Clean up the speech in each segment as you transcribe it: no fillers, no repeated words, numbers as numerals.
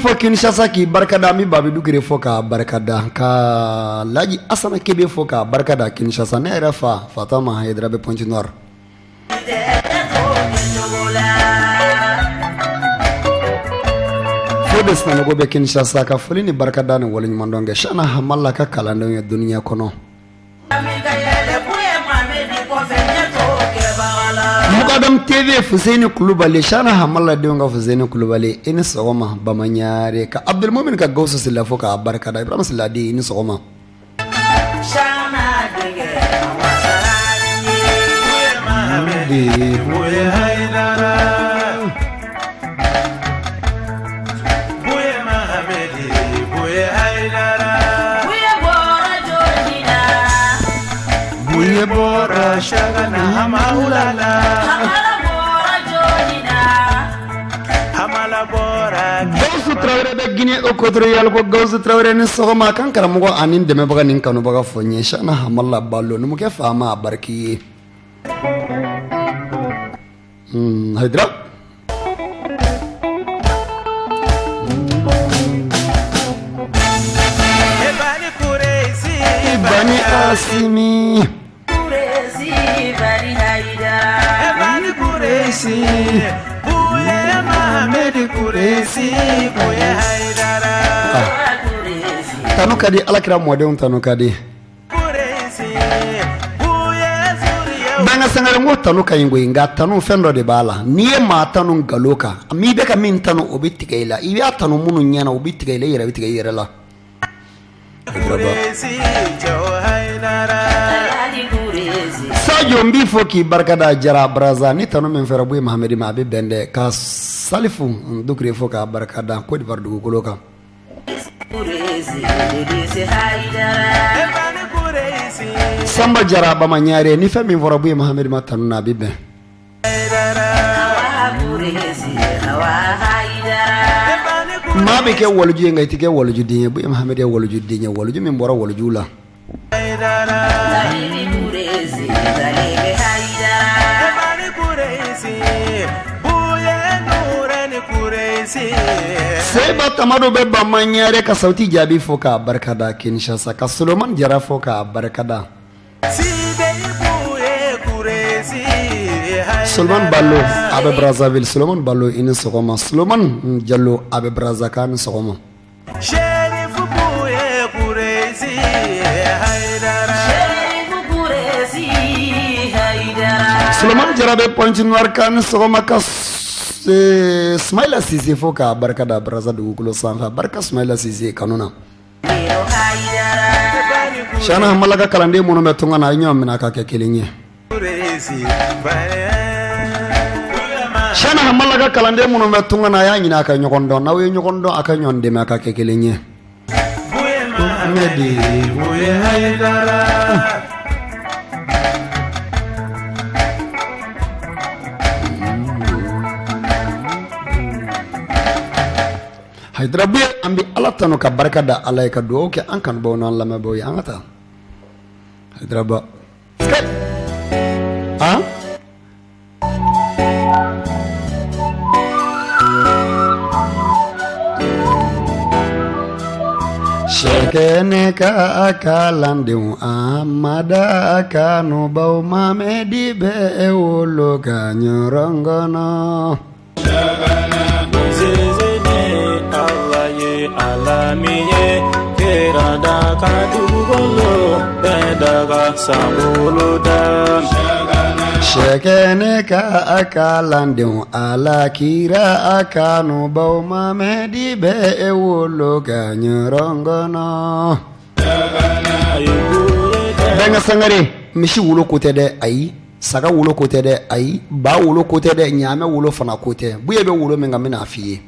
fo Kinshasa k'i barikada. An bɛ Babi Dukure fo k'a barikada, ka Laji Asana Kebe fo k'a barikada Kinshasa. Ne yɛrɛ fa Fatama Hayidara bɛ Pointe Noire. Fode Sanogo bɛ Kinshasa, ka foli ni barikada ni waleɲumandɔn kɛ Shana Hamala ka kalandenw ye dunuya kɔnɔ. Mukadam TV, Fuseni Kulubali, Shana Hamala denw ka Fuseni Kulubali, i ni sɔgɔma. Bamaɲare ka Abdulmumin ka Gawusu Sila fo k'a barikada. Ibrahima Sila den, i ni sɔgɔma. Gawusu Tarawele bɛ Guinée Équatoriale. Ko Gawusu Tarawele ni sɔgɔma. Kan karamɔgɔ ani dɛmɛbaga ni kanubaga fɔ n ye. Shana Hamala Balo, numukɛ faama, a bariki ye. Hayidara. Bani Asimi. Tanu ka di Alakira mɔdenw, tanu ka di. Bɛnkɛ Sangare, ko tanu ka ɲi koyi, nka tanu fɛn dɔ de b'a la. N'i ye maa tanu nkalon kan, n'i bɛ ka min tanu, o bɛ tigɛ i la. I b'a tanu minnu ɲɛna, o bɛ tigɛ i la, i yɛrɛ bɛ tigɛ i yɛrɛ la. Sajo, n b'i fo k'i barika da. Jara Baraza ni tanu min fɔra Buye Mahamedi ma, a bɛ bɛn dɛ. Ka Salifu Dukure fo k'a barika da Côte d'Ivoire dugukolo kan. Sanba Jara Bamaɲare, ni fɛn min fɔra Buye Mahamedi ma tanu na, a bɛ bɛn. Maa bɛ kɛ waliju ye, nka i tɛ kɛ walijuden ye. Buye Mahamedi ye walijuden ye, waliju min bɔra waliju la. Seba Tamado bɛ Bamaɲare, ka Sawuti Jaabi fo k'a barikada Kinshasa, ka Solomani Jara fo k'a barikada. Solomani Balo a bɛ Brazzaville. Solomani Balo, i ni sɔgɔma. Solomani Jalo a bɛ Brazza, k'a ni sɔgɔma. Solomani Jara bɛ Pointe Noire, k'a ni sɔgɔma. Ka Sumayila Sise fo k'a barika da Brazza dugukolo sanfɛ. Barika Sumayila Sise kanu na. Shana Hamala ka kalanden minnu bɛ tunga na, a ye ɲɔgɔn minɛ ka kɛ kelen ye. Shana Hamala ka kalanden minnu bɛ tunga na, a y'a ɲini a ka ɲɔgɔn dɔn. N'aw ye ɲɔgɔn dɔn, a ka ɲɔgɔn dɛmɛ a ka kɛ kelen ye. Hayidara Buye, an bɛ Ala tanu ka barika da Ala ye, ka dugawu kɛ an kanubaw n'an lamɛnbaaw ye. An ka taa Hayidara Ba. Han Sɛkɛnɛ ka kalandenw, Amada kanubaw, Mamɛdi bɛ wolo ka ɲɔrɔn kɔnɔ. Sɛkɛnɛ ka kalandenw, Ala kira kanubaw, Mamɛdi bɛ wolo ka ɲɔrɔn kɔnɔ. Bɛnkɛ Sangare, misi wolo ko tɛ dɛ, ayi, saga wolo ko tɛ dɛ, ayi, ba wolo ko tɛ dɛ, ɲaamɛ wolo fana ko tɛ. Buye bɛ wolo min kan, n bɛna a f'i ye.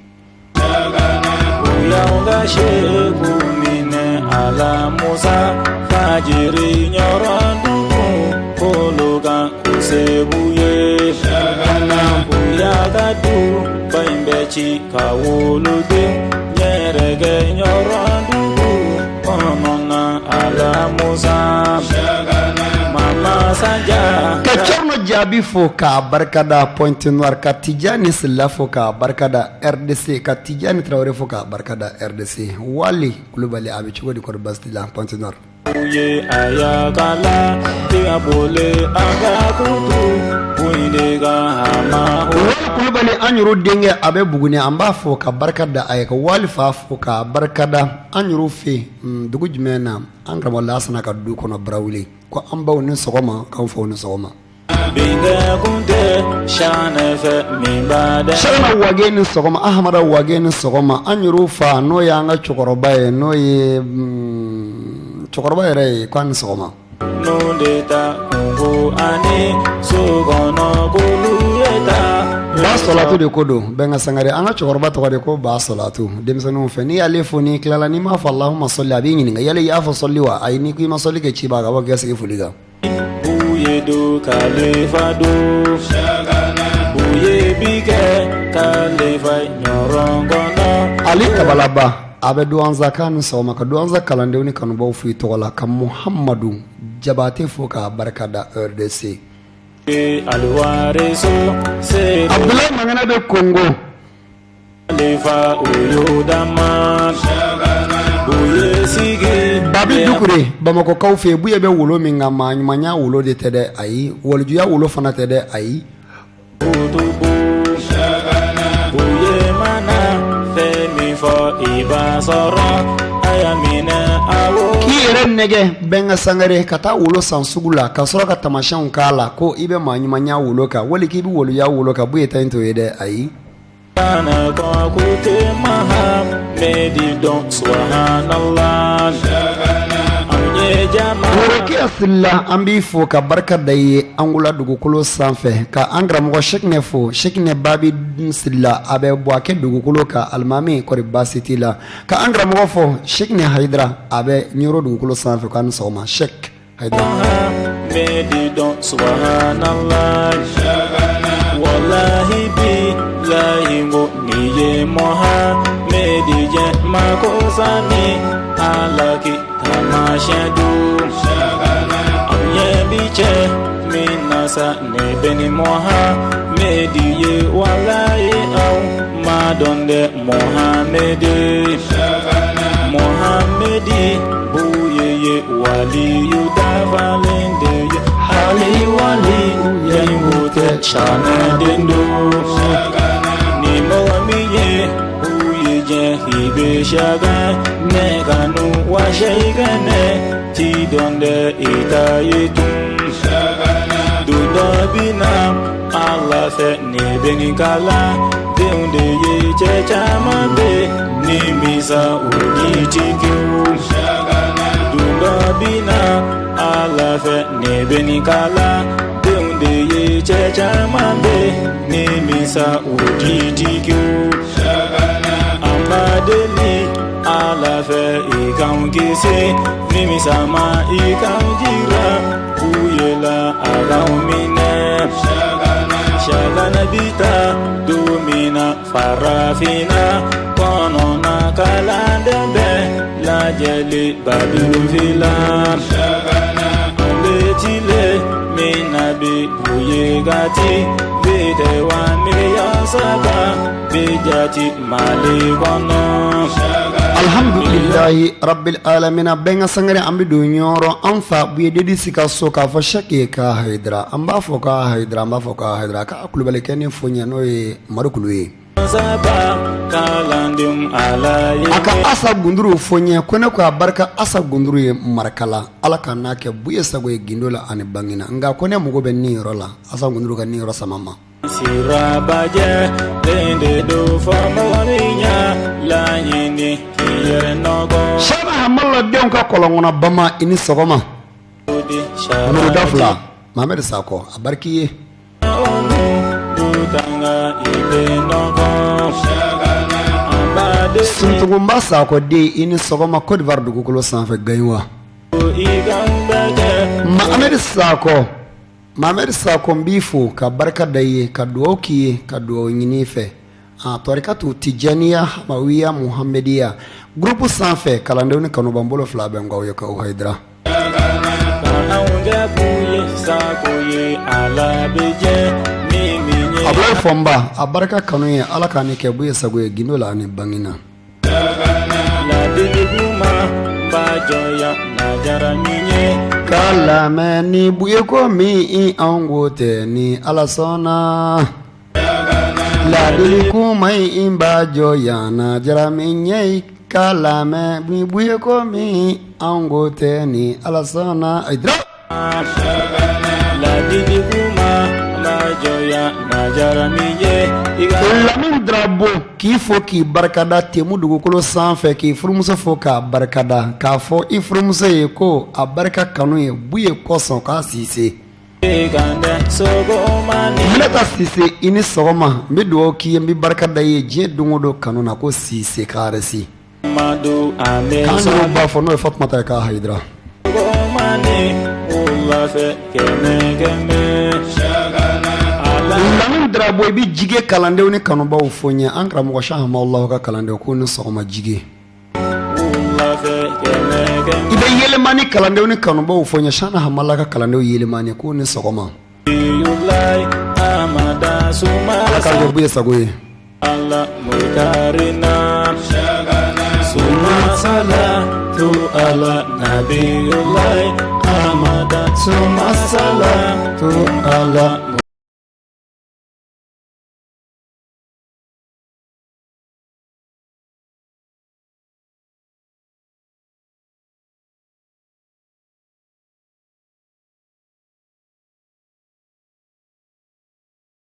Babi fo k'a barikada Pointe Noire, ka Tijani Sila fo k'a barikada RDC, ka Tijani Tarawele fo k'a barikada RDC. Wali Kulubali, a bɛ cogo di? Kɔri baasi t'i la Pointe Noire? Ye a y'a kala bole a ka kutu Wali Kulubali, an yɛrɛ denkɛ, a bɛ Buguni. An b'a fo ka barika da a ye, ka wali fa fo ka barika da an yɛrɛ fɛ yen. Dugu jumɛn na? An karamɔgɔ Lasana ka du kɔnɔ Barawuli, ko an baw ni sɔgɔma, k'an faw ni sɔgɔma. Sɛgɛna Wage ni sɔgɔma, Ahamada Wage ni sɔgɔma. An yɛrɛ fa, n'o ye an ka cɛkɔrɔba ye, n'o ye cɛkɔrɔba yɛrɛ ye, k'an ni sɔgɔma. Ba Sɔlatu de ko don, Bɛnka Sangare, an ka cɛkɔrɔba tɔgɔ de ko Ba Sɔlatu denmisɛnninw fɛ. N'i y'ale fo, n'i tilala, n'i m'a fɔ Allahumma sɔli, a b'i ɲininka yala i y'a fɔ sɔli wa? Ayi, n'i ko i ma sɔli kɛ, ci b'a kan, a b'a fɔ k'i ka segin foli kan. Ye do kalifa do u ye bi kɛ kalifa ɲɔrɔn kɔnɔ. Ali Kabalaba, a bɛ Douentza, k'a ni sɔgɔma, ka Douentza kalandenw ni kanubaw fo i tɔgɔ la, ka Muhamadu Jabate fo k'a barika da RDC. Aliwariso se Abdoulaye Mangana bɛ Congo. Babi Dukure, Bamakɔkaw fɛ yen, Buye bɛ wolo min kan, maa ɲumanya wolo de tɛ dɛ, ayi, walijuya wolo fana tɛ dɛ, ayi. K'i yɛrɛ nɛgɛ, Bɛnka Sangare, ka taa wolo san sugu la, ka sɔrɔ ka tamasiyɛnw k'a la ko i bɛ maa ɲumanya wolo kan, wali k'i bɛ walijuya wolo kan, Buye ta in t'o ye dɛ, ayi. Worokiya Sila, an b'i fo ka barika da i ye Angola dugukolo sanfɛ, ka an karamɔgɔ Sɛkinɛ fo, Sɛkinɛ Babi Sila, a bɛ Buwakɛ dugukolo kan, alimami, kɔri baasi t'i la? Ka an karamɔgɔ fo, Sɛkinɛ Hayidara, a bɛ Ɲɔrɔ dugukolo sanfɛ, k'an ni sɔgɔma Sɛk. Walahi bilahi ko ni ye Mohamɛdi jɛ mako sani Ala ki taamasiyɛn don an ɲɛ bi cɛ min na sa ne bɛ ni Mohamɛdi ye walahi aw m'a dɔn dɛ Mohamɛdi Mohamɛdi Buye ye waliyu dafalen de ye hali wali yayimu tɛ sitanɛ den don ni mɔgɔ min ye Buye jɛ i bɛ siyakanɛ kanu wa siyakanɛ ti dɔn dɛ i ta ye tun don dɔ bɛ na Ala fɛ ne bɛ nin kalandenw de ye cɛ caman bɛ nimisa u ni tigiw don dɔ bɛ na Ala fɛ ne bɛ nin kalandenw de ye cɛ caman bɛ nimisa u ni tigiw an b'a deli Ala fɛ i k'an kisi nimisa ma i k'an jira Buye la a k'anw minɛ Siakana bi taa don min na farafinna kɔnɔna kalanden bɛɛ lajɛlen babilofila an bɛ tile min na bi Buye kati bi tɛ wa miliyɔn 3 bi jate Mali kɔnɔ. Alhamdulilayi rabbil alamina. Bɛnka Sangare, an bɛ don Ɲɔrɔ, an fa Buye Dedisi ka so, k'a fɔ Sɛki ye k'a Hayidara, an b'a fɔ k'a Hayidara, an b'a fɔ k'a Hayidara, k'a kulubalikɛ ni fo ɲɛ, n'o ye Madu Kulu ye. A ka Asa Gunduru fo ɲɛ, ko ne ko a barika Asa Gunduru ye Marakala, Ala ka n'a kɛ Buye sago ye gindo la ani bangina. Nka ko ne mago bɛ niyɔrɔ la, Asa Gunduru ka niyɔrɔ sama ma. Sirabajɛ den de don fɔ mɔgɔ min y'a laɲini k'i yɛrɛ nɔgɔ. Sɛki Hamala denw ka kɔlɔnkɔnɔ bama, i ni sɔgɔma. Muru fila, Mohamed Sakɔ, a barika i ye. Suntugunba Sakɔ den, i ni sɔgɔma Côte d'Ivoire dugukolo sanfɛ, Gaɲuwa. Mohamed Sakɔ, Mohamed Sakɔ, n b'i fo ka barika da i ye, ka dugawu k'i ye, ka dugawu ɲini i fɛ. A tɔrikatu Tijaniya Hamawiya Muhamadiya groupe sanfɛ, kalandenw ni kanubaw, n bolo fila bɛ n kɔ aw ye k'aw Hayidara. Buye sago ye Ala bɛ jɛ ni min ye. Abulayi Fɔnba, a barika kanu ye Ala k'a ni kɛ Buye sago ye gindo la ani bangina. Ladili kuma b'a jɔya na diyara min ye. K'a lamɛn ni Buye ko min anw ko tɛ ni Ala sɔnna. Ladili kuma in b'a jɔ yan na diyara min ye k'a lamɛn ni Buye ko min anw ko tɛ ni Ala sɔnna. Ayi Ladili kuma b'a jɔ yan na diyara min ye. Lamini Darabo k'i fo k'i barikada temu dugukolo sanfɛ k'i furumuso fo k'a barikada k'a fɔ i furumuso ye ko a barika kanu ye Buye kosɔn k'a Sise. Minata Sise i ni sɔgɔma n bɛ dugawu k'i ye n bɛ barika da i ye diɲɛ don o don kanu na ko Sise karisi k'an b'a fɔ n'o ye Fatumata ye k'a Hayidara. Lamini Darabo i bɛ jige kalandenw ni kanubaw fo n ye an karamɔgɔ Sɛki Hamawula ka kalandenw k'u ni sɔgɔma jige. I bɛ Yelimani kalandenw ni kanubaw fo n ye Sɛki Hamala ka kalandenw Yelimani k'u ni sɔgɔma. Ala k'an kɛ Buye sago ye.